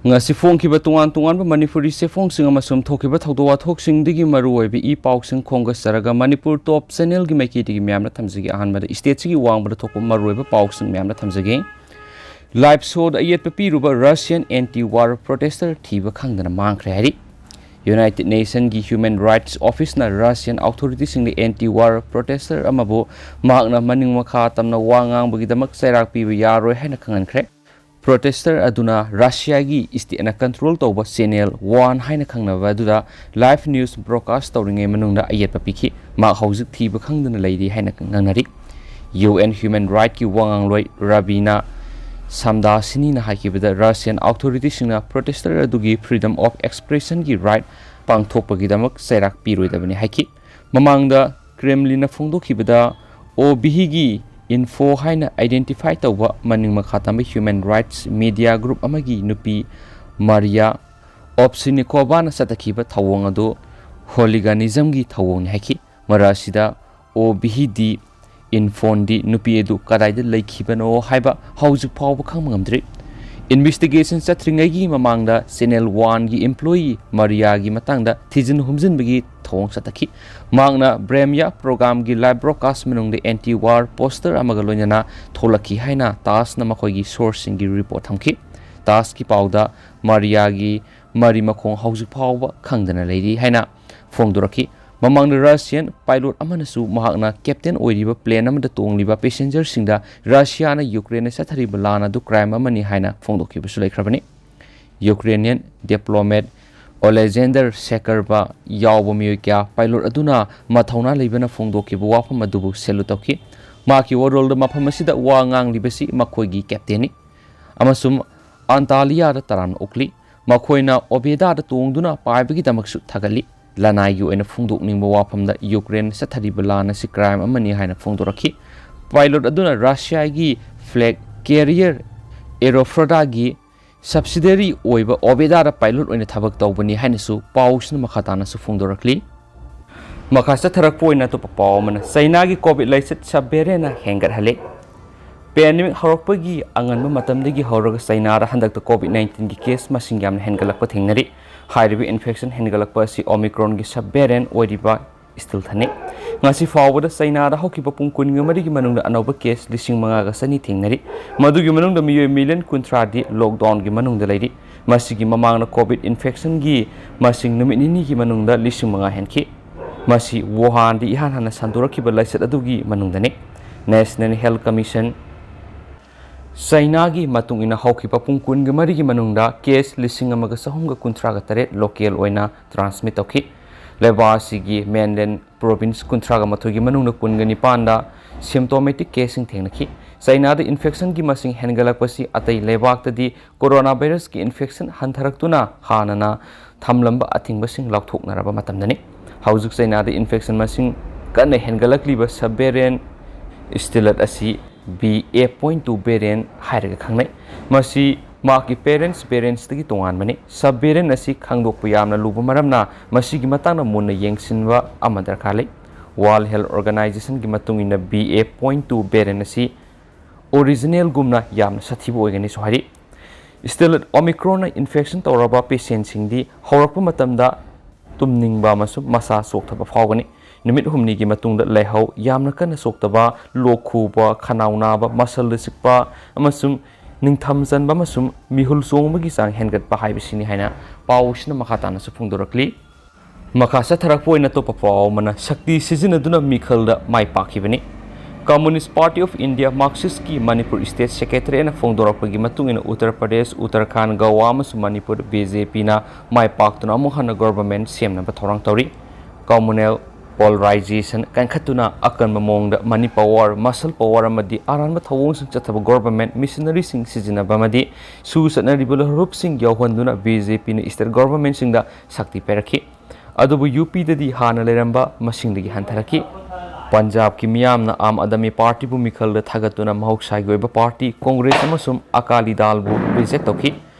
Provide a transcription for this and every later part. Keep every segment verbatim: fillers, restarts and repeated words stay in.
ꯉꯁꯤ ꯐꯣꯡꯈꯤꯕ ꯇꯣꯉꯥꯟ ꯇꯣꯉꯥꯟꯕ ꯃꯅꯤꯄꯨꯔꯤ ꯆꯦꯐꯣꯡꯁꯤꯡ ꯑꯃꯁꯨꯡ ꯊꯣꯛꯈꯤꯕ ꯊꯧꯗꯣꯛ ꯋꯥꯊꯣꯛꯁꯤꯡꯗꯒꯤ ꯃꯔꯨꯑꯣꯏꯕ ꯏ ꯄꯥꯎꯁꯤꯡ ꯈꯣꯝꯒꯠꯆꯔꯒ ꯃꯅꯤꯄꯨꯔ ꯇꯣꯞ ꯆꯦꯅꯦꯜꯒꯤ ꯃꯥꯏꯀꯩꯗꯒꯤ ꯃꯌꯥꯝꯅ ꯊꯝꯖꯒꯦ꯫ ꯑꯍꯥꯟꯕꯗ ꯁ꯭ꯇꯦꯠꯁꯤꯒꯤ ꯋꯥꯡꯃꯗ ꯊꯣꯛꯄ ꯃꯔꯨꯑꯣꯏꯕ ꯄꯥꯎꯁꯤꯡ ꯃꯌꯥꯝꯅ ꯊꯝꯖꯒꯦ꯫ ꯂꯥꯏꯚ ꯁꯣꯗ ꯑꯌꯦꯠꯄ ꯄꯤꯔꯨꯕ ꯔꯁꯤꯌꯟ ꯑꯦꯟꯇꯤ ꯋꯥꯔ ꯄ꯭ꯔꯣꯇꯦꯁꯇꯔ ꯊꯤꯕ ꯈꯪꯗꯅ ꯃꯥꯡꯈ꯭ꯔꯦ ꯍꯥꯏꯔꯤ꯫ ꯌꯨꯅꯥꯏꯇꯦꯗ ꯅꯦꯁꯟꯒꯤ ꯍ꯭ꯌꯨꯃꯦꯟ ꯔꯥꯏꯠꯁ ꯑꯣꯐꯤꯁꯅ ꯔꯁꯤꯌꯟ ꯑꯣꯊꯣꯔꯤꯇꯤꯁꯤꯡꯗ ꯑꯦꯟꯇꯤ ꯋꯥꯔ ꯄ꯭ꯔꯣꯇꯦꯁꯇꯔ ꯑꯃꯕꯨ ꯃꯍꯥꯛꯅ ꯃꯅꯤꯡ ꯃꯈꯥ ꯇꯝꯅ ꯋꯥ ꯉꯥꯡꯕꯒꯤꯗꯃꯛ ꯆꯩꯔꯥꯛ ꯄꯤꯕ ꯌꯥꯔꯣꯏ ꯍꯥꯏꯅ ꯈꯪꯍꯟꯈ꯭ꯔꯦ꯫ ꯄ꯭ꯔꯣꯇꯦꯁꯇꯔ ꯑꯗꯨꯅ ꯔꯁꯤꯌꯥꯒꯤ ꯁ꯭ꯇꯦꯠꯅ ꯀꯟꯇ꯭ꯔꯣꯜ ꯇꯧꯕ ꯆꯦꯅꯦꯜ ꯋꯥꯟ ꯍꯥꯏꯅ ꯈꯪꯅꯕ ꯑꯗꯨꯗ ꯂꯥꯏꯚ ꯅ꯭ꯌꯨꯁ ꯕ꯭ꯔꯣꯗꯀꯥꯁ ꯇꯧꯔꯤꯉꯩ ꯃꯅꯨꯡꯗ ꯑꯌꯦꯠꯄ ꯄꯤꯈꯤ꯫ ꯃꯍꯥꯛ ꯍꯧꯖꯤꯛ ꯊꯤꯕ ꯈꯪꯗꯅ ꯂꯩꯔꯤ ꯍꯥꯏꯅ ꯉꯥꯡꯅꯔꯤ꯫ ꯌꯨ ꯑꯦꯟ ꯍ꯭ꯌꯨꯃꯦꯟ ꯔꯥꯏꯠꯀꯤ ꯋꯥꯉꯥꯡꯂꯣꯏ ꯔꯕꯤꯅꯥ ꯁꯝꯗꯥꯁꯤꯅꯤꯅ ꯍꯥꯏꯈꯤꯕꯗ, ꯔꯁꯤꯌꯟ ꯑꯣꯊꯣꯔꯤꯇꯤꯁꯤꯡꯅ ꯄ꯭ꯔꯣꯇꯦꯁꯇꯔ ꯑꯗꯨꯒꯤ ꯐ꯭ꯔꯤꯗꯝ ꯑꯣꯐ ꯑꯦꯛꯁꯄ꯭ꯔꯦꯁꯟꯒꯤ ꯔꯥꯏꯠ ꯄꯥꯡꯊꯣꯛꯄꯒꯤꯗꯃꯛ ꯆꯩꯔꯥꯛ ꯄꯤꯔꯣꯏꯗꯕꯅꯤ ꯍꯥꯏꯈꯤ꯫ ꯃꯃꯥꯡꯗ ꯀ꯭ꯔꯦꯝꯂꯤꯟꯅ ꯐꯣꯡꯗꯣꯛꯈꯤꯕꯗ, ꯑꯣ ꯕꯤꯍꯤꯒꯤ ꯏꯟꯐꯣ ꯍꯥꯏꯅ ꯑꯥꯏꯗꯦꯟꯇꯤꯐꯥꯏ ꯇꯧꯕ ꯃꯅꯤꯡ ꯃꯈꯥ ꯇꯝꯕ ꯍ꯭ꯌꯨꯃꯦꯟ ꯔꯥꯏꯠꯁ ꯃꯤꯗꯤꯌꯥ ꯒ꯭ꯔꯨꯞ ꯑꯃꯒꯤ ꯅꯨꯄꯤ ꯃꯥꯔꯤꯌꯥ ꯑꯣꯞꯁꯤꯅꯤꯀꯣꯚꯥꯅ ꯆꯠꯊꯈꯤꯕ ꯊꯧꯑꯣꯡ ꯑꯗꯨ ꯍꯣꯂꯤꯒꯥꯅꯤꯖꯝꯒꯤ ꯊꯧꯑꯣꯡꯅꯤ ꯍꯥꯏꯈꯤ꯫ ꯃꯔꯛ ꯑꯁꯤꯗ ꯑꯣ ꯕꯤꯍꯤꯗꯤ ꯏꯟꯐꯣꯟꯗꯤ ꯅꯨꯄꯤ ꯑꯗꯨ ꯀꯗꯥꯏꯗ ꯂꯩꯈꯤꯕꯅꯣ ꯍꯥꯏꯕ ꯍꯧꯖꯤꯛ ꯐꯥꯎꯕ ꯈꯪꯕ ꯉꯝꯗ꯭ꯔꯤ꯫ ꯏꯟꯚꯦꯁꯇꯤꯒꯦꯁꯟ ꯆꯠꯊ꯭ꯔꯤꯉꯩꯒꯤ ꯃꯃꯥꯡꯗ ꯆꯦꯅꯦꯜ ꯋꯥꯟꯒꯤ ꯏꯝꯄ꯭ꯂꯣꯌꯤ ꯃꯥꯔꯤꯌꯥꯒꯤ ꯃꯇꯥꯡꯗ ꯊꯤꯖꯤꯟ ꯍꯨꯝꯖꯤꯟꯕꯒꯤ ꯊꯧꯑꯣꯡ ꯆꯠꯊꯈꯤ꯫ ꯃꯍꯥꯛꯅ ꯕ꯭ꯔꯦꯃꯤꯌꯥ ꯄ꯭ꯔꯣꯒ꯭ꯔꯥꯝꯒꯤ ꯂꯥꯏꯚ ꯕ꯭ꯔꯣꯗꯀꯥꯁ ꯃꯅꯨꯡꯗ ꯑꯦꯟꯇꯤ ꯋꯥꯔ ꯄꯣꯁꯇꯔ ꯑꯃꯒ ꯂꯣꯏꯅꯅ ꯊꯣꯛꯂꯛꯈꯤ ꯍꯥꯏꯅ ꯇꯥꯖꯅ ꯃꯈꯣꯏꯒꯤ ꯁꯣꯔꯁꯁꯤꯡꯒꯤ ꯔꯤꯄꯣꯔꯠ ꯊꯝꯈꯤ꯫ ꯇꯥꯖꯀꯤ ꯄꯥꯎꯗ ꯃꯥꯔꯤꯌꯥꯒꯤ ꯃꯔꯤ ꯃꯈꯣꯡ ꯍꯧꯖꯤꯛ ꯐꯥꯎꯕ ꯈꯪꯗꯅ ꯂꯩꯔꯤ ꯍꯥꯏꯅ ꯐꯣꯡꯗꯣꯔꯛꯈꯤ꯫ ꯃꯃꯥꯡꯗ ꯔꯁꯤꯌꯟ ꯄꯥꯏꯂꯣꯠ ꯑꯃꯅꯁꯨ ꯃꯍꯥꯛꯅ ꯀꯦꯞꯇꯦꯟ ꯑꯣꯏꯔꯤꯕ plane ꯑꯃꯗ ꯇꯣꯡꯂꯤꯕ passengerꯁꯤꯡꯗ ꯔꯁꯤꯌꯥꯅ ꯌꯨꯀ꯭ꯔꯦꯟꯗ ꯆꯠꯊꯔꯤꯕ ꯂꯥꯟ ꯑꯗꯨ crime ꯑꯃꯅꯤ ꯍꯥꯏꯅ ꯐꯣꯡꯗꯣꯛꯈꯤꯕꯁꯨ ꯂꯩꯈ꯭ꯔꯕꯅꯤ꯫ ꯌꯨꯀ꯭ꯔꯦꯅꯤꯌꯟ diplomat Oleksandr Sekerba ꯌꯥꯎꯕ ꯃꯤꯑꯣꯏ ꯀꯌꯥ ꯄꯥꯏꯂꯣꯠ ꯑꯗꯨꯅ ꯃꯊꯧꯅꯥ ꯂꯩꯕꯅ ꯐꯣꯡꯗꯣꯛꯈꯤꯕ ꯋꯥꯐꯝ ꯑꯗꯨꯕꯨ salute ꯇꯧꯈꯤ꯫ ꯃꯍꯥꯛꯀꯤ ꯋꯥꯔꯣꯜꯗ ꯃꯐꯝ ꯑꯁꯤꯗ ꯋꯥ ꯉꯥꯡꯂꯤꯕꯁꯤ ꯃꯈꯣꯏꯒꯤ ꯀꯦꯞꯇꯦꯟꯅꯤ ꯑꯃꯁꯨꯡ ꯑꯟꯇꯥꯂꯤꯌꯥꯗ ꯇꯔꯥꯝꯅ ꯑꯣꯛꯂꯤ꯫ ꯃꯈꯣꯏꯅ ꯑꯣꯕꯦꯗꯥꯗ ꯇꯣꯡꯗꯨꯅ ꯄꯥꯏꯕꯒꯤꯗꯃꯛꯁꯨ ꯊꯥꯒꯠꯂꯤ꯫ ꯂꯅꯥꯏꯒꯤ ꯑꯣꯏꯅ ꯐꯣꯡꯗꯣꯛꯅꯤꯡꯕ ꯋꯥꯐꯝꯗ ꯌꯨꯀ꯭ꯔꯦꯟ ꯆꯠꯊꯔꯤꯕ ꯂꯥꯟ ꯑꯁꯤ crime ꯑꯃꯅꯤ ꯍꯥꯏꯅ ꯐꯣꯡꯗꯣꯔꯛꯈꯤ꯫ ꯄꯥꯏꯂꯣꯠ ꯑꯗꯨꯅ ꯔꯁꯤꯌꯥꯒꯤ flag carrier Aeroflotꯒꯤ subsidiary ꯑꯣꯏꯕ ꯑꯣꯕꯦꯗꯥꯗ ꯄꯥꯏꯂꯣꯠ ꯑꯣꯏꯅ ꯊꯕꯛ ꯇꯧꯕꯅꯤ ꯍꯥꯏꯅꯁꯨ ꯄꯥꯎꯁꯤꯅ ꯃꯈꯥ ꯇꯥꯅꯁꯨ ꯐꯣꯡꯗꯣꯔꯛꯂꯤ꯫ ꯃꯈꯥ ꯆꯠꯊꯔꯛꯄ ꯑꯣꯏꯅ ꯑꯇꯣꯞꯄ ꯄꯥꯎ ꯑꯃꯅ ꯆꯩꯅꯥꯒꯤ COVID ꯂꯥꯏꯆꯠ ꯁꯕꯦꯔꯦꯅ ꯍꯦꯟꯒꯠꯍꯜꯂꯦ꯫ ꯄꯦꯟꯗꯦꯃꯤꯛ ꯍꯧꯔꯛꯄꯒꯤ ꯑꯉꯟꯕ ꯃꯇꯝꯗꯒꯤ ꯍꯧꯔꯒ ꯆꯩꯅꯥꯗ ꯍꯟꯗꯛꯇ ꯀꯣꯚꯤꯗ ꯅꯥꯏꯟꯇꯤꯟꯒꯤ ꯀꯦꯁ ꯃꯁꯤꯡ ꯌꯥꯝꯅ ꯍꯦꯟꯒꯠꯂꯛꯄ ꯊꯦꯡꯅꯔꯤ꯫ ꯍꯥꯏꯔꯤꯕ ꯏꯟꯐꯦꯛꯁꯟ ꯍꯦꯟꯒꯠꯂꯛꯄ ꯑꯁꯤ ꯑꯣꯃꯤꯀ꯭ꯔꯣꯟꯒꯤ ꯁꯕ ꯚꯦꯔꯤꯌꯦꯟ ꯑꯣꯏꯔꯤꯕ ꯏꯁꯇꯤꯜꯊꯅꯤ꯫ ꯉꯁꯤ ꯐꯥꯎꯕꯗ ꯆꯩꯅꯥꯗ ꯍꯧꯈꯤꯕ ꯄꯨꯡ ꯀꯨꯟꯒ ꯃꯔꯤꯒꯤ ꯃꯅꯨꯡꯗ ꯑꯅꯧꯕ ꯀꯦꯁ ꯂꯤꯁꯤꯡ ꯃꯉꯥꯒ ꯆꯅꯤ ꯊꯦꯡꯅꯔꯤ꯫ ꯃꯗꯨꯒꯤ ꯃꯅꯨꯡꯗ ꯃꯤꯑꯣꯏ ꯃꯤꯂꯤꯌꯟ ꯀꯨꯟꯊ꯭ꯔꯥꯗꯤ ꯂꯣꯛꯗꯥꯎꯟꯒꯤ ꯃꯅꯨꯡꯗ ꯂꯩꯔꯤ꯫ ꯃꯁꯤꯒꯤ ꯃꯃꯥꯡꯗ ꯀꯣꯚꯤꯗ ꯏꯟꯐꯦꯛꯁꯟꯒꯤ ꯃꯁꯤꯡ ꯅꯨꯃꯤꯠ ꯅꯤꯅꯤꯒꯤ ꯃꯅꯨꯡꯗ ꯂꯤꯁꯤꯡ ꯃꯉꯥ ꯍꯦꯟꯈꯤ꯫ ꯃꯁꯤ ꯋꯨꯍꯥꯟꯗ ꯏꯍꯥꯟ ꯍꯥꯟꯅ ꯁꯟꯗꯣꯔꯛꯈꯤꯕ ꯂꯥꯏꯆꯠ ꯑꯗꯨꯒꯤ ꯃꯅꯨꯡꯗꯅꯤ꯫ National Health Commission ꯆꯩꯅꯥꯒꯤ ꯃꯇꯨꯡ ꯏꯟꯅ ꯍꯧꯈꯤꯕ ꯄꯨꯡ ꯀꯨꯟꯒ ꯃꯔꯤꯒꯤ ꯃꯅꯨꯡꯗ ꯀꯦꯁ ꯂꯤꯁꯤꯡ ꯑꯃꯒ ꯆꯍꯨꯝꯒ ꯀꯨꯟꯊ꯭ꯔꯥꯒ ꯇꯔꯦꯠ ꯂꯣꯀꯦꯜ ꯑꯣꯏꯅ ꯇ꯭ꯔꯥꯟꯁꯃꯤꯠ ꯇꯧꯈꯤ꯫ ꯂꯩꯕꯥꯛ ꯑꯁꯤꯒꯤ ꯃꯦꯟꯂꯦꯟ ꯄ꯭ꯔꯣꯚꯤꯟꯁ ꯀꯨꯟꯊ꯭ꯔꯥꯒ ꯃꯥꯊꯣꯏꯒꯤ ꯃꯅꯨꯡꯗ ꯀꯨꯟꯒ ꯅꯤꯄꯥꯟꯗ ꯁꯤꯝꯇꯣꯃꯦꯇꯤꯛ ꯀꯦꯁꯁꯤꯡ ꯊꯦꯡꯅꯈꯤ꯫ ꯆꯩꯅꯥꯗ ꯏꯟꯐꯦꯛꯁꯟꯒꯤ ꯃꯁꯤꯡ ꯍꯦꯟꯒꯠꯂꯛꯄꯁꯤ ꯑꯇꯩ ꯂꯩꯕꯥꯛꯇꯗꯤ ꯀꯣꯔꯣꯅꯥ ꯚꯥꯏꯔꯁꯀꯤ ꯏꯟꯐꯦꯛꯁꯟ ꯍꯟꯊꯔꯛꯇꯨꯅ ꯍꯥꯟꯅꯅ ꯊꯝꯂꯝꯕ ꯑꯊꯤꯡꯕꯁꯤꯡ ꯂꯧꯊꯣꯛꯅꯔꯕ ꯃꯇꯝꯗꯅꯤ꯫ ꯍꯧꯖꯤꯛ ꯆꯩꯅꯥꯗ ꯏꯟꯐꯦꯛꯁꯟ ꯃꯁꯤꯡ ꯀꯟꯅ ꯍꯦꯟꯒꯠꯂꯛꯂꯤꯕ ꯁꯕ ꯚꯦꯔꯤꯌꯦꯟ ꯏꯁꯇꯤꯂꯠ ꯑꯁꯤ ꯕꯤ ꯑꯦ ꯄꯣꯏꯟ ꯇꯨ ꯚꯦꯔꯤꯌꯦꯟ ꯍꯥꯏꯔꯒ ꯈꯪꯅꯩ꯫ ꯃꯁꯤ ꯃꯍꯥꯛꯀꯤ ꯄꯦꯔꯦꯟꯁ ꯚꯦꯔꯤꯌꯦꯟꯁꯇꯒꯤ ꯇꯣꯉꯥꯟꯕꯅꯤ꯫ ꯁꯕ ꯚꯦꯔꯤꯌꯦꯟ ꯑꯁꯤ ꯈꯪꯗꯣꯛꯄ ꯌꯥꯝꯅ ꯂꯨꯕ ꯃꯔꯝꯅ ꯃꯁꯤꯒꯤ ꯃꯇꯥꯡꯗ ꯃꯨꯟꯅ ꯌꯦꯡꯁꯤꯟꯕ ꯑꯃ ꯗꯔꯀꯥꯔ ꯂꯩ꯫ ꯋꯥꯔꯜꯗ ꯍꯦꯜꯊ ꯑꯣꯔꯒꯅꯥꯏꯖꯦꯁꯟꯒꯤ ꯃꯇꯨꯡ ꯏꯟꯅ ꯕꯤ ꯑꯦ ꯄꯣꯏꯟ ꯇꯨ ꯚꯦꯔꯤꯌꯦꯟ ꯑꯁꯤ ꯑꯣꯔꯤꯖꯤꯅꯦꯜꯒꯨꯝꯅ ꯌꯥꯝꯅ ꯁꯥꯊꯤꯕ ꯑꯣꯏꯒꯅꯤꯁꯨ ꯍꯥꯏꯔꯤ꯫ ꯏꯁꯇꯤꯂꯠ ꯑꯣꯃꯤꯀ꯭ꯔꯣꯟꯅ ꯏꯟꯐꯦꯛꯁꯟ ꯇꯧꯔꯕ ꯄꯦꯁꯦꯟꯁꯤꯡꯗꯤ ꯍꯧꯔꯛꯄ ꯃꯇꯝꯗ ꯇꯨꯝꯅꯤꯡꯕ ꯑꯃꯁꯨꯡ ꯃꯁꯥ ꯆꯣꯛꯊꯕ ꯐꯥꯎꯒꯅꯤ꯫ ꯅꯨꯃꯤꯠ ꯍꯨꯝꯅꯤꯒꯤ ꯃꯇꯨꯡꯗ ꯂꯥꯏꯍꯧ ꯌꯥꯝꯅ ꯀꯟꯅ ꯆꯣꯛꯊꯕ, ꯂꯣꯛ ꯈꯨꯕ, ꯈꯅꯥꯎ ꯅꯥꯕ, ꯃꯁꯜꯗ ꯆꯤꯛꯄ ꯑꯃꯁꯨꯡ ꯅꯤꯡꯊꯝ ꯆꯟꯕ ꯑꯃꯁꯨꯡ ꯃꯤꯍꯨꯜ ꯆꯣꯡꯕꯒꯤ ꯆꯥꯡ ꯍꯦꯟꯒꯠꯄ ꯍꯥꯏꯕꯁꯤꯅꯤ ꯍꯥꯏꯅ ꯄꯥꯎꯁꯤꯅ ꯃꯈꯥ ꯇꯥꯅꯁꯨ ꯐꯣꯡꯗꯣꯔꯛꯂꯤ꯫ ꯃꯈꯥ ꯆꯠꯊꯔꯛꯄ ꯑꯣꯏꯅ ꯑꯇꯣꯞꯄ ꯄꯥꯎ ꯑꯃꯅ ꯁꯛꯇꯤ ꯁꯤꯖꯤꯟꯅꯗꯨꯅ ꯃꯤꯈꯜꯗ ꯃꯥꯏ ꯄꯥꯛꯈꯤꯕꯅꯤ꯫ Communist Party of India Marxist ꯀꯤ ꯃꯅꯤꯄꯨꯔ ꯁ꯭ꯇꯦꯠ ꯁꯦꯀ꯭ꯔꯦꯇꯔꯤꯅ ꯐꯣꯡꯗꯣꯔꯛꯄꯒꯤ ꯃꯇꯨꯡ ꯏꯟꯅ ꯎꯠꯇꯔ ꯄ꯭ꯔꯗꯦꯁ, ꯎꯠꯇꯔꯈꯥꯟ, ꯒꯋꯥ ꯑꯃꯁꯨꯡ ꯃꯅꯤꯄꯨꯔꯗ ꯕꯤ ꯖꯦ ꯄꯤꯅ ꯃꯥꯏ ꯄꯥꯛꯇꯨꯅ ꯑꯃꯨꯛ ꯍꯟꯅ ꯒꯣꯚꯔꯟꯃꯦꯟꯠ ꯁꯦꯝꯅꯕ ꯊꯧꯔꯥꯡ ꯇꯧꯔꯤ꯫ ꯀꯝꯃ꯭ꯌꯨꯅꯦꯜ ꯄꯣꯂꯔꯥꯏꯖꯦꯁꯟ ꯀꯟꯈꯠꯇꯨꯅ ꯑꯀꯟꯕ ꯃꯑꯣꯡꯗ ꯃꯅꯤ ꯄꯥꯋꯔ, ꯃꯁꯜ ꯄꯥꯋꯔ ꯑꯃꯗꯤ ꯑꯔꯥꯟꯕ ꯊꯧꯑꯣꯡꯁꯤꯡ ꯆꯠꯊꯕ ꯒꯣꯚꯔꯟꯃꯦꯟꯠ ꯃꯤꯁꯅꯔꯤꯁꯤꯡ ꯁꯤꯖꯤꯟꯅꯕ ꯑꯃꯗꯤ ꯁꯨ ꯆꯠꯅꯔꯤꯕ ꯂꯨꯞꯁꯤꯡ ꯌꯥꯎꯍꯟꯗꯨꯅ ꯕꯤ ꯖꯦ ꯄꯤꯅ ꯁ꯭ꯇꯦꯠ ꯒꯣꯚꯔꯟꯃꯦꯟꯠꯁꯤꯡꯗ ꯁꯛꯇꯤ ꯄꯤꯔꯛꯈꯤ꯫ ꯑꯗꯨꯕꯨ ꯌꯨ ꯄꯤꯗꯗꯤ ꯍꯥꯟꯅ ꯂꯩꯔꯝꯕ ꯃꯁꯤꯡꯗꯒꯤ ꯍꯟꯊꯔꯛꯈꯤ꯫ ꯄꯟꯖꯥꯕꯀꯤ ꯃꯤꯌꯥꯝꯅ ꯑꯥꯝ ꯑꯥꯗꯃꯤ ꯄꯥꯔꯇꯤꯕꯨ ꯃꯤꯈꯜꯗ ꯊꯥꯒꯠꯇꯨꯅ ꯃꯍꯧꯁꯥꯒꯤ ꯑꯣꯏꯕ ꯄꯥꯔꯇꯤ ꯀꯣꯡꯒ꯭ꯔꯦꯁ ꯑꯃꯁꯨꯡ ꯑꯀꯥꯂꯤ ꯗꯥꯜꯕꯨ ꯔꯤꯖꯦꯛ ꯇꯧꯈꯤ꯫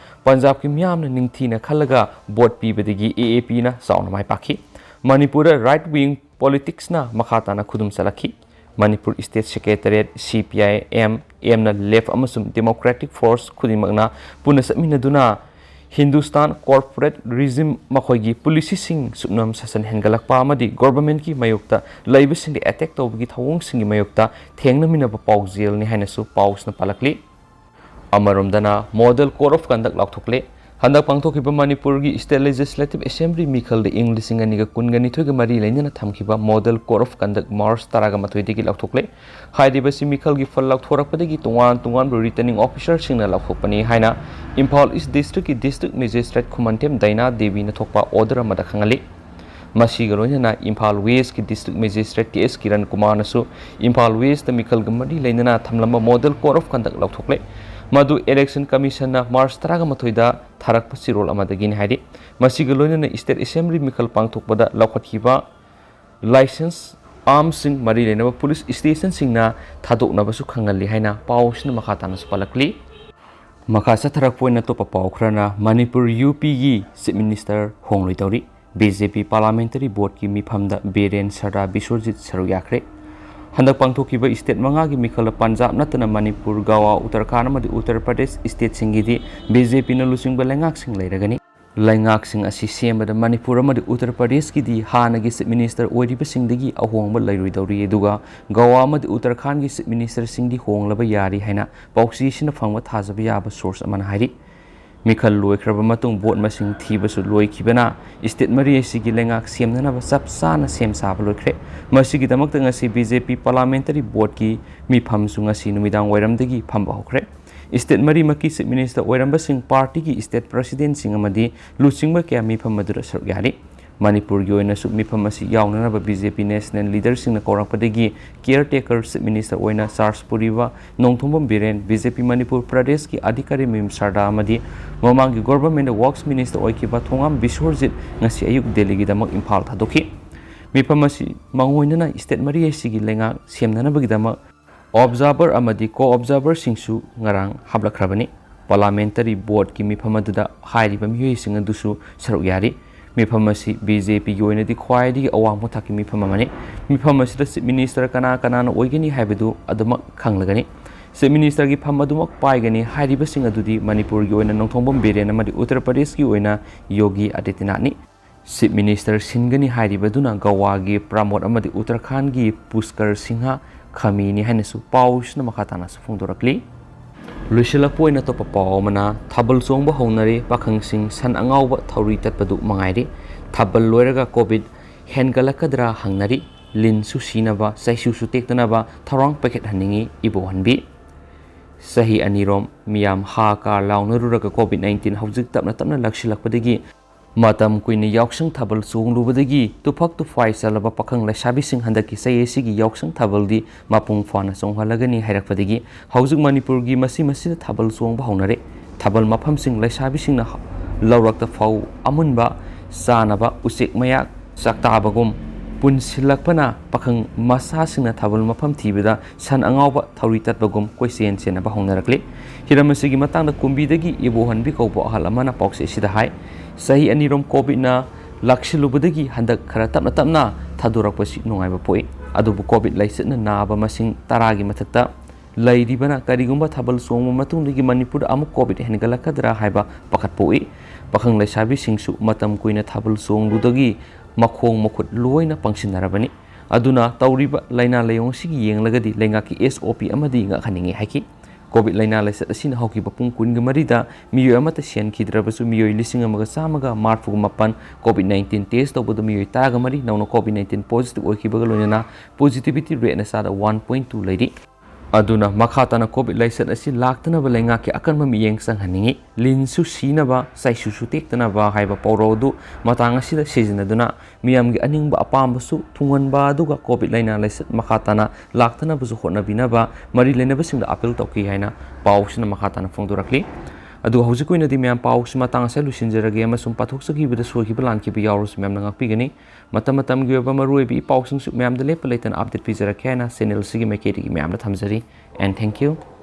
ꯄꯟꯖꯥꯕꯀꯤ ꯃꯤꯌꯥꯝꯅ ꯅꯤꯡꯊꯤꯅ ꯈꯜꯂꯒ ꯚꯣꯠ ꯄꯤꯕꯗꯒꯤ ꯑꯦ ꯑꯦ ꯄꯤꯅ ꯆꯥꯎꯅ ꯃꯥꯏ ꯄꯥꯛꯈꯤ꯫ ꯃꯅꯤꯄꯨꯔꯗ ꯔꯥꯏꯠ ꯋꯤꯡ ꯄꯣꯂꯤꯇꯤꯛꯁꯅ ꯃꯈꯥ ꯇꯥꯅ ꯈꯨꯗꯨꯝ ꯆꯜꯂꯛꯈꯤ꯫ Manipur State Secretariat, C P I M, M ꯅ left ꯑꯃꯁꯨꯡ democratic force ꯈꯨꯗꯤꯡꯃꯛꯅ ꯄꯨꯟꯅ ꯆꯠꯃꯤꯟꯅꯗꯨꯅ Hindustan corporate regime ꯃꯈꯣꯏꯒꯤ policyꯁꯤꯡ ꯁꯨꯞꯅꯝ ꯁꯥꯁꯟ ꯍꯦꯟꯒꯠꯂꯛꯄ ꯑꯃꯗꯤ governmentꯀꯤ ꯃꯥꯌꯣꯛꯇ ꯂꯩꯕꯁꯤꯡꯗ attack ꯇꯧꯕꯒꯤ ꯊꯧꯑꯣꯡꯁꯤꯡꯒꯤ ꯃꯥꯌꯣꯛꯇ ꯊꯦꯡꯅꯃꯤꯟꯅꯕ ꯄꯥꯎꯖꯦꯜꯅꯤ ꯍꯥꯏꯅꯁꯨ ꯄꯥꯎꯁꯤꯅ ꯄꯥꯜꯂꯛꯂꯤ꯫ ꯑꯃꯔꯣꯝꯗꯅ Model Code of Conduct ꯂꯥꯎꯊꯣꯛꯂꯦ꯫ ꯍꯟꯗꯛ ꯄꯥꯡꯊꯣꯛꯈꯤꯕ ꯃꯅꯤꯄꯨꯔꯒꯤ State Legislative Assembly ꯃꯤꯈꯜꯗ ꯏꯪ ꯂꯤꯁꯤꯡ ꯑꯅꯤꯒ ꯀꯨꯟꯒ ꯅꯤꯊꯣꯏꯒ ꯃꯔꯤ ꯂꯩꯅꯅ ꯊꯝꯈꯤꯕ Model Code of Conduct March ꯇꯔꯥꯒ ꯃꯥꯊꯣꯏꯗꯒꯤ ꯂꯥꯎꯊꯣꯛꯂꯦ꯫ ꯍꯥꯏꯔꯤꯕꯁꯤ ꯃꯤꯈꯜꯒꯤ ꯐꯜ ꯂꯥꯎꯊꯣꯔꯛꯄꯗꯒꯤ ꯇꯣꯉꯥꯟ ꯇꯣꯉꯥꯟꯕ returning officerꯁꯤꯡꯅ ꯂꯥꯎꯊꯣꯛꯄꯅꯤ ꯍꯥꯏꯅ ꯏꯝꯐꯥꯜ East Districtꯀꯤ District Magistrate ꯈꯨꯃꯟꯊꯦꯝ ꯗꯥꯏꯅꯥ ꯗꯦꯕꯤꯅ ꯊꯣꯛꯄ order ꯑꯃꯗ ꯈꯪꯍꯜꯂꯤ꯫ ꯃꯁꯤꯒ ꯂꯣꯏꯅꯅ Imphal Westꯀꯤ District Magistrate K S Kiran ꯀꯨꯃꯥꯔꯅꯁꯨ Imphal Westꯇ ꯃꯤꯈꯜꯒ ꯃꯔꯤ ꯂꯩꯅꯅ ꯊꯝꯂꯝꯕ Model Code of Conduct ꯂꯧꯊꯣꯛꯂꯦ꯫ ꯃꯗꯨ Election Commissionꯅ March ꯇꯔꯥꯒ ꯃꯥꯊꯣꯏꯗ ꯊꯥꯔꯛꯄ ꯆꯦꯔꯣꯜ ꯑꯃꯗꯒꯤꯅꯤ ꯍꯥꯏꯔꯤ꯫ ꯃꯁꯤꯒ ꯂꯣꯏꯅꯅ State Assembly ꯃꯤꯈꯜ ꯄꯥꯡꯊꯣꯛꯄꯗ ꯂꯧꯈꯠꯈꯤꯕ licence, armsꯁꯤꯡ ꯃꯔꯤ ꯂꯩꯅꯕ police stationꯁꯤꯡꯅ ꯊꯥꯗꯣꯛꯅꯕꯁꯨ ꯈꯪꯍꯜꯂꯤ ꯍꯥꯏꯅ ꯄꯥꯎꯁꯤꯅ ꯃꯈꯥ ꯇꯥꯅꯁꯨ ꯄꯜꯂꯛꯂꯤ꯫ ꯃꯈꯥ ꯆꯠꯊꯔꯛꯄ ꯑꯣꯏꯅ ꯑꯇꯣꯞꯄ ꯄꯥꯎ ꯈꯔꯅ Manipur UPꯒꯤ Chief Minister ꯍꯣꯡꯂꯣꯏꯗꯧꯔꯤ꯫ BJP Parliamentary Boardꯀꯤ ꯃꯤꯐꯝꯗ Biren ꯁꯔꯗꯥ Biswajit ꯁꯔꯨꯛ ꯌꯥꯈ꯭ꯔꯦ꯫ ꯍꯟꯗꯛ ꯄꯥꯡꯊꯣꯛꯈꯤꯕ state ꯃꯉꯥꯒꯤ ꯃꯤꯈꯜꯗ ꯄꯟꯖꯥꯕ ꯅꯠꯇꯅ ꯃꯅꯤꯄꯨꯔ, ꯒꯋꯥ, ꯎꯠꯇꯔꯈꯥꯟꯗ ꯑꯃꯗꯤ ꯎꯠꯇꯔ ꯄ꯭ꯔꯗꯦꯁ stateꯁꯤꯡꯒꯤꯗꯤ BJPꯅ ꯂꯨꯆꯤꯡꯕ ꯂꯩꯉꯥꯛꯁꯤꯡ ꯂꯩꯔꯒꯅꯤ꯫ ꯂꯩꯉꯥꯛꯁꯤꯡ ꯑꯁꯤ ꯁꯦꯝꯕꯗ ꯃꯅꯤꯄꯨꯔ ꯑꯃꯗꯤ ꯎꯠꯇꯔ ꯄ꯭ꯔꯗꯦꯁꯀꯤꯗꯤ ꯍꯥꯟꯅꯒꯤ Chief Minister ꯑꯣꯏꯔꯤꯕꯁꯤꯡꯗꯒꯤ ꯑꯍꯣꯡꯕ ꯂꯩꯔꯣꯏꯗꯧꯔꯤ, ꯑꯗꯨꯒ ꯒꯋꯥ ꯑꯃꯗꯤ ꯎꯠꯇꯔꯈꯥꯟꯗꯒꯤ Chief Ministerꯁꯤꯡꯗꯤ ꯍꯣꯡꯂꯕ ꯌꯥꯔꯤ ꯍꯥꯏꯅ ꯄꯥꯎꯆꯦꯁꯤꯅ ꯐꯪꯕ ꯊꯥꯖꯕ ꯌꯥꯕ source ꯑꯃꯅ ꯍꯥꯏꯔꯤ꯫ ꯃꯤꯈꯜ ꯂꯣꯏꯈ꯭ꯔꯕ ꯃꯇꯨꯡ vote ꯃꯁꯤꯡ ꯊꯤꯕꯁꯨ ꯂꯣꯏꯈꯤꯕꯅ state ꯃꯔꯤ ꯑꯁꯤꯒꯤ ꯂꯩꯉꯥꯛ ꯁꯦꯝꯅꯅꯕ ꯆꯞ ꯆꯥꯅ ꯁꯦꯝ ꯁꯥꯕ ꯂꯣꯏꯈ꯭ꯔꯦ꯫ ꯃꯁꯤꯒꯤꯗꯃꯛꯇ ꯉꯁꯤ BJP Parliamentary Boardꯀꯤ ꯃꯤꯐꯝꯁꯨ ꯉꯁꯤ ꯅꯨꯃꯤꯗꯥꯡ ꯋꯥꯏꯔꯝꯗꯒꯤ ꯐꯝꯕ ꯍꯧꯈ꯭ꯔꯦ꯫ State ꯃꯔꯤꯃꯛꯀꯤ Chief Minister ꯑꯣꯏꯔꯝꯕꯁꯤꯡ, partyꯒꯤ state presidentꯁꯤꯡ ꯑꯃꯗꯤ ꯂꯨꯆꯤꯡꯕ ꯀꯌꯥ ꯃꯤꯐꯝ ꯑꯗꯨꯗ ꯁꯔꯨꯛ ꯌꯥꯔꯤ꯫ ꯃꯅꯤꯄꯨꯔꯒꯤ ꯑꯣꯏꯅꯁꯨ ꯃꯤꯐꯝ ꯑꯁꯤ ꯌꯥꯎꯅꯅꯕ BJP national leaderꯁꯤꯡꯅ ꯀꯧꯔꯛꯄꯗꯒꯤ caretaker Chief Minister ꯑꯣꯏꯅ charge ꯄꯨꯔꯤꯕ ꯅꯣꯡꯊꯣꯝꯕꯝ ꯕꯤꯔꯦꯟ, BJP ꯃꯅꯤꯄꯨꯔ ꯄ꯭ꯔꯗꯦꯁꯀꯤ ꯑꯙꯤꯀꯥꯔꯤ ꯃꯌꯨꯝ ꯁꯔꯗꯥ ꯑꯃꯗꯤ ꯃꯃꯥꯡꯒꯤ governmentꯗ Works Minister ꯑꯣꯏꯈꯤꯕ ꯊꯣꯉꯥꯝ ꯕꯤꯁ꯭ꯋꯔꯖꯤꯠ ꯉꯁꯤ ꯑꯌꯨꯛ ꯗꯦꯜꯂꯤꯒꯤꯗꯃꯛ ꯏꯝꯐꯥꯜ ꯊꯥꯗꯣꯛꯈꯤ꯫ ꯃꯤꯐꯝ ꯑꯁꯤ ꯃꯥꯡꯑꯣꯏꯅꯅ state ꯃꯔꯤ ꯑꯁꯤꯒꯤ ꯂꯩꯉꯥꯛ ꯁꯦꯝꯅꯅꯕꯒꯤꯗꯃꯛ observer ꯑꯃꯗꯤ co-observerꯁꯤꯡꯁꯨ ꯉꯔꯥꯡ ꯍꯥꯞꯂꯛꯈ꯭ꯔꯕꯅꯤ꯫ Parliamentary Boardꯀꯤ ꯃꯤꯐꯝ ꯑꯗꯨꯗ ꯍꯥꯏꯔꯤꯕ ꯃꯤꯑꯣꯏꯁꯤꯡ ꯑꯗꯨꯁꯨ ꯁꯔꯨꯛ ꯌꯥꯔꯤ꯫ ꯃꯤꯐꯝ ꯑꯁꯤ ꯕꯤ ꯖꯦ ꯄꯤꯒꯤ ꯑꯣꯏꯅꯗꯤ ꯈ꯭ꯋꯥꯏꯗꯒꯤ ꯑꯋꯥꯡꯕ ꯊꯥꯛꯀꯤ ꯃꯤꯐꯝ ꯑꯃꯅꯤ꯫ ꯃꯤꯐꯝ ꯑꯁꯤꯗ Chief Minister ꯀꯅꯥ ꯀꯅꯥꯅ ꯑꯣꯏꯒꯅꯤ ꯍꯥꯏꯕꯗꯨ ꯑꯗꯨꯃꯛ ꯈꯪꯂꯒꯅꯤ꯫ Chief Ministerꯒꯤ ꯐꯝ ꯑꯗꯨꯃꯛ ꯄꯥꯏꯒꯅꯤ ꯍꯥꯏꯔꯤꯕꯁꯤꯡ ꯑꯗꯨꯗꯤ ꯃꯅꯤꯄꯨꯔꯒꯤ ꯑꯣꯏꯅ ꯅꯣꯡꯊꯣꯝꯕꯝ ꯕꯤꯔꯦꯟ ꯑꯃꯗꯤ ꯎꯠꯇꯔ ꯄ꯭ꯔꯗꯦꯁꯀꯤ ꯑꯣꯏꯅ ꯌꯣꯒꯤ ꯑꯥꯗꯤꯇ꯭ꯌꯅꯥꯊꯅꯤ꯫ Chief Minister ꯁꯤꯟꯒꯅꯤ ꯍꯥꯏꯔꯤꯕꯗꯨꯅ ꯒꯋꯥꯒꯤ ꯄ꯭ꯔꯃꯣꯗ ꯑꯃꯗꯤ ꯎꯠꯇꯔꯈꯥꯟꯗꯒꯤ ꯄꯨꯁꯀꯔ ꯁꯤꯡꯍ ꯈꯥꯃꯤꯅꯤ ꯍꯥꯏꯅꯁꯨ ꯄꯥꯎꯁꯤꯅ ꯃꯈꯥ ꯇꯥꯅꯁꯨ ꯐꯣꯡꯗꯣꯔꯛꯂꯤ꯫ ꯂꯣꯏꯁꯤꯜꯂꯛꯄ ꯑꯣꯏꯅ ꯑꯇꯣꯞꯄ ꯄꯥꯎ ꯑꯃꯅ, ꯊꯥꯕꯜ ꯆꯣꯡꯕ ꯍꯧꯅꯔꯦ, ꯄꯥꯈꯪꯁꯤꯡ ꯁꯟ ꯑꯉꯥꯎꯕ ꯊꯧꯔꯤ ꯇꯠꯄꯗꯨ ꯃꯉꯥꯏꯔꯦ꯫ ꯊꯥꯕꯜ ꯂꯣꯏꯔꯒ COVID ꯍꯦꯟꯒꯠꯂꯛꯀꯗ꯭ꯔꯥ ꯍꯪꯅꯔꯤ꯫ ꯂꯤꯟꯁꯨ ꯁꯤꯅꯕ, ꯆꯩꯁꯨꯁꯨ ꯇꯦꯛꯇꯅꯕ ꯊꯧꯔꯥꯡ ꯄꯥꯏꯈꯠꯍꯟꯅꯤꯡꯏ ꯏꯕꯣꯍꯟꯕꯤ꯫ ꯆꯍꯤ ꯑꯅꯤꯔꯣꯝ ꯃꯤꯌꯥꯝ ꯍꯥ ꯀꯥ ꯂꯥꯎꯅꯔꯨꯔꯒ COVID nineteen ꯍꯧꯖꯤꯛ ꯇꯞꯅ ꯇꯞꯅ ꯂꯥꯛꯁꯤꯜꯂꯛꯄꯗꯒꯤ ꯃꯇꯝ ꯀꯨꯏꯅ ꯌꯥꯎꯁꯪ ꯊꯥꯕꯜ ꯆꯣꯡꯂꯨꯕꯗꯒꯤ ꯇꯨꯐꯛ ꯇꯨꯐꯥꯏ ꯆꯜꯂꯕ ꯄꯥꯈꯪ ꯂꯩꯁꯥꯕꯤꯁꯤꯡ ꯍꯟꯗꯛꯀꯤ ꯆꯍꯤ ꯑꯁꯤꯒꯤ ꯌꯥꯎꯁꯪ ꯊꯥꯕꯜꯗꯤ ꯃꯄꯨꯡ ꯐꯥꯅ ꯆꯣꯡꯍꯜꯂꯒꯅꯤ ꯍꯥꯏꯔꯛꯄꯗꯒꯤ ꯍꯧꯖꯤꯛ ꯃꯅꯤꯄꯨꯔꯒꯤ ꯃꯁꯤ ꯃꯁꯤꯗ ꯊꯥꯕꯜ ꯆꯣꯡꯕ ꯍꯧꯅꯔꯦ꯫ ꯊꯥꯕꯜ ꯃꯐꯝꯁꯤꯡ ꯂꯩꯁꯥꯕꯤꯁꯤꯡꯅ ꯂꯧꯔꯛꯇ ꯐꯧ ꯑꯃꯨꯟꯕ ꯆꯥꯅꯕ ꯎꯆꯦꯛ ꯃꯌꯥ ꯆꯥꯛꯇꯥꯕꯒꯨꯝ ꯄꯨꯟꯁꯤꯜꯂꯛꯄꯅ ꯄꯥꯈꯪ ꯃꯆꯥꯁꯤꯡꯅ ꯊꯥꯕꯜ ꯃꯐꯝ ꯊꯤꯕꯗ ꯁꯟ ꯑꯉꯥꯎꯕ ꯊꯧꯔꯤ ꯇꯠꯄꯒꯨꯝ ꯀꯣꯏꯆꯦꯟ ꯆꯦꯟꯅꯕ ꯍꯧꯅꯔꯛꯂꯤ꯫ ꯍꯤꯔꯝ ꯑꯁꯤꯒꯤ ꯃꯇꯥꯡꯗ ꯀꯨꯝꯕꯤꯗꯒꯤ ꯏꯕꯣꯍꯟꯕꯤ ꯀꯧꯕ ꯑꯍꯜ ꯑꯃꯅ ꯄꯥꯎꯆꯦ ꯑꯁꯤꯗ ꯍꯥꯏ, ꯆꯍꯤ ꯑꯅꯤꯔꯣꯝ COVID ꯂꯥꯛꯁꯤꯜꯂꯨꯕꯗꯒꯤ ꯍꯟꯗꯛ ꯈꯔ ꯇꯞꯅ ꯇꯞꯅ ꯊꯥꯗꯣꯔꯛꯄꯁꯤ ꯅꯨꯡꯉꯥꯏꯕ ꯄꯣꯛꯏ꯫ ꯑꯗꯨꯕꯨ COVID ꯂꯥꯏꯆꯠꯅ ꯅꯥꯕ ꯃꯁꯤꯡ ꯇꯔꯥꯒꯤ ꯃꯊꯛꯇ ꯂꯩꯔꯤꯕꯅ ꯀꯔꯤꯒꯨꯝꯕ ꯊꯥꯕꯜ ꯆꯣꯡꯕ ꯃꯇꯨꯡꯗꯒꯤ ꯃꯅꯤꯄꯨꯔꯗ ꯑꯃꯨꯛ COVID ꯍꯦꯟꯒꯠꯂꯛꯀꯗ꯭ꯔꯥ ꯍꯥꯏꯕ ꯄꯥꯈꯠꯄ ꯄꯣꯛꯏ꯫ ꯄꯥꯈꯪ ꯂꯩꯁꯥꯕꯤꯁꯤꯡꯁꯨ ꯃꯇꯝ ꯀꯨꯏꯅ ꯊꯥꯕꯜ ꯆꯣꯡꯂꯨꯗꯒꯤ ꯃꯈꯣꯡ ꯃꯈꯨꯠ ꯂꯣꯏꯅ ꯄꯪꯁꯤꯟꯅꯔꯕꯅꯤ꯫ ꯑꯗꯨꯅ ꯇꯧꯔꯤꯕ ꯂꯥꯏꯅꯥ ꯂꯥꯏꯑꯣꯡ ꯑꯁꯤꯒꯤ ꯌꯦꯡꯂꯒꯗꯤ ꯂꯩꯉꯥꯛꯀꯤ SOP ꯑꯃꯗꯤ ꯉꯥꯛꯍꯟꯅꯤꯡꯏ ꯍꯥꯏꯈꯤ꯫ COVID ꯂꯥꯏꯅꯥ ꯂꯥꯏꯆꯠ ꯑꯁꯤꯅ ꯍꯧꯈꯤꯕ ꯄꯨꯡ ꯀꯨꯟꯒ ꯃꯔꯤꯗ ꯃꯤꯑꯣꯏ ꯑꯃꯠꯇ ꯁꯤꯍꯟꯈꯤꯗ꯭ꯔꯕꯁꯨ ꯃꯤꯑꯣꯏ ꯂꯤꯁꯤꯡ ꯑꯃꯒ ꯆꯥꯝꯃꯒ ꯃꯔꯤꯐꯨꯒ ꯃꯥꯄꯟ COVID nineteen test ꯇꯧꯕꯗ ꯃꯤꯑꯣꯏ ꯇꯔꯥꯒ ꯃꯔꯤ ꯅꯧꯅ COVID nineteen positive ꯑꯣꯏꯈꯤꯕꯒ ꯂꯣꯏꯅꯅ positivity rateꯅ ꯆꯥꯗ one point two ꯂꯩꯔꯤ꯫ ꯑꯗꯨꯅ ꯃꯈꯥ ꯇꯥꯅ COVID ꯂꯥꯏꯆꯠ ꯑꯁꯤ ꯂꯥꯛꯇꯅꯕ ꯂꯩꯉꯥꯛꯀꯤ ꯑꯀꯟꯕ ꯃꯤꯠꯌꯦꯡ ꯆꯪꯍꯟꯅꯤꯡꯏ꯫ ꯂꯤꯟꯁꯨ ꯁꯤꯅꯕ, ꯆꯩꯁꯨꯁꯨ ꯇꯦꯛꯇꯅꯕ ꯍꯥꯏꯕ ꯄꯥꯎꯔꯧ ꯑꯗꯨ ꯃꯇꯥꯡ ꯑꯁꯤꯗ ꯁꯤꯖꯤꯟꯅꯗꯨꯅ ꯃꯤꯌꯥꯝꯒꯤ ꯑꯅꯤꯡꯕ ꯑꯄꯥꯝꯕꯁꯨ ꯊꯨꯡꯍꯟꯕ ꯑꯗꯨꯒ COVID ꯂꯥꯏꯅꯥ ꯂꯥꯏꯆꯠ ꯃꯈꯥ ꯇꯥꯅ ꯂꯥꯛꯇꯅꯕꯁꯨ ꯍꯣꯠꯅꯕꯤꯅꯕ ꯃꯔꯤ ꯂꯩꯅꯕꯁꯤꯡꯗ appeal ꯇꯧꯈꯤ ꯍꯥꯏꯅ ꯄꯥꯎꯁꯤꯅ ꯃꯈꯥ ꯇꯥꯅ ꯐꯣꯡꯗꯣꯔꯛꯂꯤ꯫ ꯑꯗꯨꯒ ꯍꯧꯖꯤꯛꯀꯤ ꯑꯣꯏꯅꯗꯤ ꯃꯌꯥꯝ ꯄꯥꯎꯁꯤ ꯃꯇꯥꯡ ꯑꯁꯤꯗ ꯂꯣꯏꯁꯤꯟꯖꯔꯒꯦ ꯑꯃꯁꯨꯡ ꯄꯥꯊꯣꯛꯆꯈꯤꯕꯗ ꯁꯣꯏꯈꯤꯕ ꯂꯥꯟꯈꯤꯕ ꯌꯥꯎꯔꯁꯨ ꯃꯌꯥꯝꯅ ꯉꯥꯛꯄꯤꯒꯅꯤ꯫ ꯃꯇꯝ ꯃꯇꯝꯒꯤ ꯑꯣꯏꯕ ꯃꯔꯨꯑꯣꯏꯕ ꯏ ꯄꯥꯎꯁꯤꯡꯁꯨ ꯃꯌꯥꯝꯗ ꯂꯦꯞꯄ ꯂꯩꯇꯅ update ꯄꯤꯖꯔꯛꯀꯦ ꯍꯥꯏꯅ channel ꯑꯁꯤꯒꯤ ꯃꯥꯏꯀꯩꯗꯒꯤ ꯃꯌꯥꯝꯗ ꯊꯝꯖꯔꯤ꯫ And thank you.